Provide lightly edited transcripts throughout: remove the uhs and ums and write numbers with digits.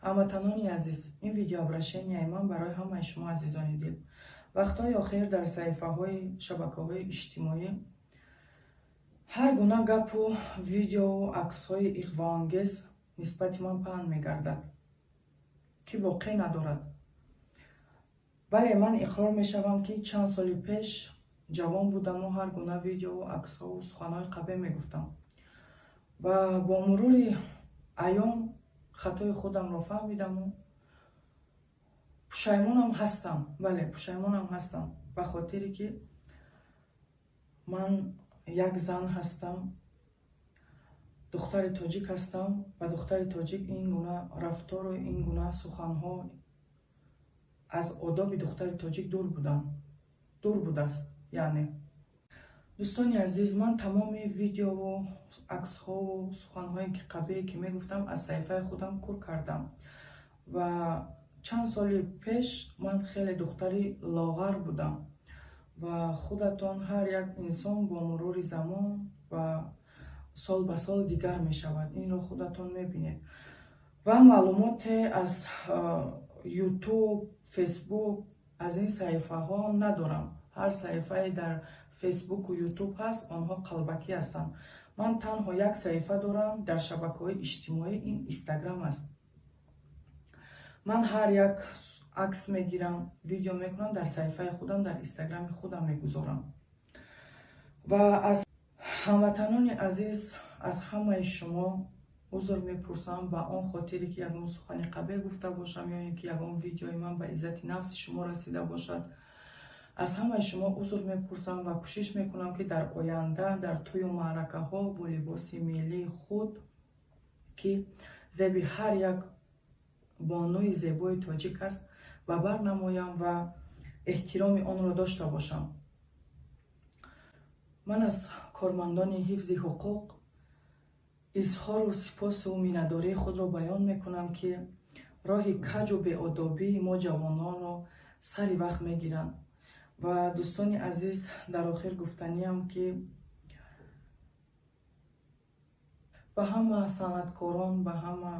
Ҳамватанони азиз, ин видеообращенияи ман барои ҳамаи шумо, азизони дил. Вақтҳои охир дар саҳифаҳои шабакаҳои иҷтимоӣ ҳар гуна гапу видеову аксҳои иғвоангез нисбати ман паҳн мегардад, ки воқеъ надорад. Бале, ман иқрор мешавам, ки чанд соли пеш ҷавон будаму ҳар гуна видеову аксҳову суханҳои қабеҳ мегуфтам ва бо мурури айём хатои худамро фаҳмидаму пушаймонам ҳастам. Бале, пушаймонам ҳастам, ба хотире ки ман як зан ҳастам, духтари тоҷик ҳастам ва духтари тоҷик ин гуна рафтору ин гуна суханҳо аз одоби духтари тоҷик дур будам, дур будааст. Яъне, дӯстони азиз, ман тамоми видеову аксҳову суханҳое ки қабеҳе ки мегуфтам, аз саҳифаи худам кур кардам. Ва чанд соли пеш ман хеле духтари лоғар будам ва худатон, ҳар як инсон бо мурури замон ва сол ба сол дигар мешавад, инро худатон мебинед. Ва маълумоте аз Ютуб, Фейсбук, аз ин саҳифаҳо надорам. Ҳар саҳифае дар Фейсбуку Ютуб ҳаст, онҳо қалбакӣ ҳастанд. Ман танҳо як саҳифа дорам дар шабакаҳои иҷтимоӣ, ин Инстаграм аст. Ман ҳар як акс мегирам, видео мекунам, дар саҳифаи худам, дар Инстаграми худам мегузорам. Ва аз ҳамватанони азиз, аз ҳамаи шумо узр мепурсам ба он хотире ки ягон сухани қабеҳ гуфта бошам ё ин ки ягон видеои ман ба иззати нафси шумо расида бошад. Аз ҳамаи шумо узр мепурсам ва кӯшиш мекунам, ки дар оянда дар тӯю маъракаҳо бо либоси миллии худ, ки зеби ҳар як бонуи зебои тоҷик аст, ба бар намоям ва эҳтироми онро дошта бошам. Ман аз кормандони ҳифзи ҳуқуқ изҳору сипосу миннатдории худро баён мекунам, ки роҳи каҷу беодобии мо ҷавононро сари вақт мегиранд. Ва, дӯстони азиз, дар охир гуфтаниам, ки ба ҳама санъаткорон, ба ҳама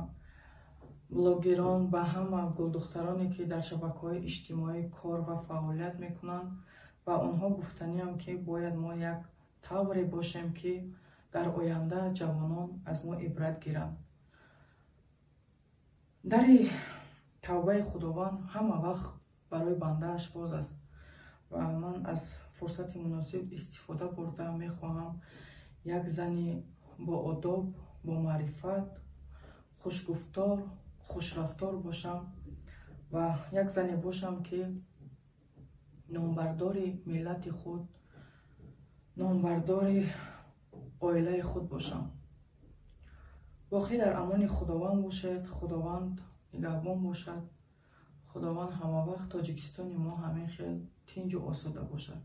блогерон, ба ҳама гулдухтароне, ки дар шабакаҳои иҷтимоӣ кор ва фаъолият мекунанд, ба онҳо гуфтаниам, ки бояд мо як тавре бошем, ки дар оянда ҷавонон аз мо ибрат гиранд. Дари тавбаи Худованд ҳама вақт барои бандааш боз аст ва ман аз фурсати муносиб истифода бурда мехоҳам як зани боодоб, бомаърифат, хушгуфтор, хушрафтор бошам ва як зане бошам, ки номбардори миллати худ, номбардори оилаи худ бошам. Боқӣ дар амони Худованд бошед. Худованд нигаҳбон бошад. Худованд ҳамавақт Тоҷикистони мо ҳамин хел тинҷу осуда бошад.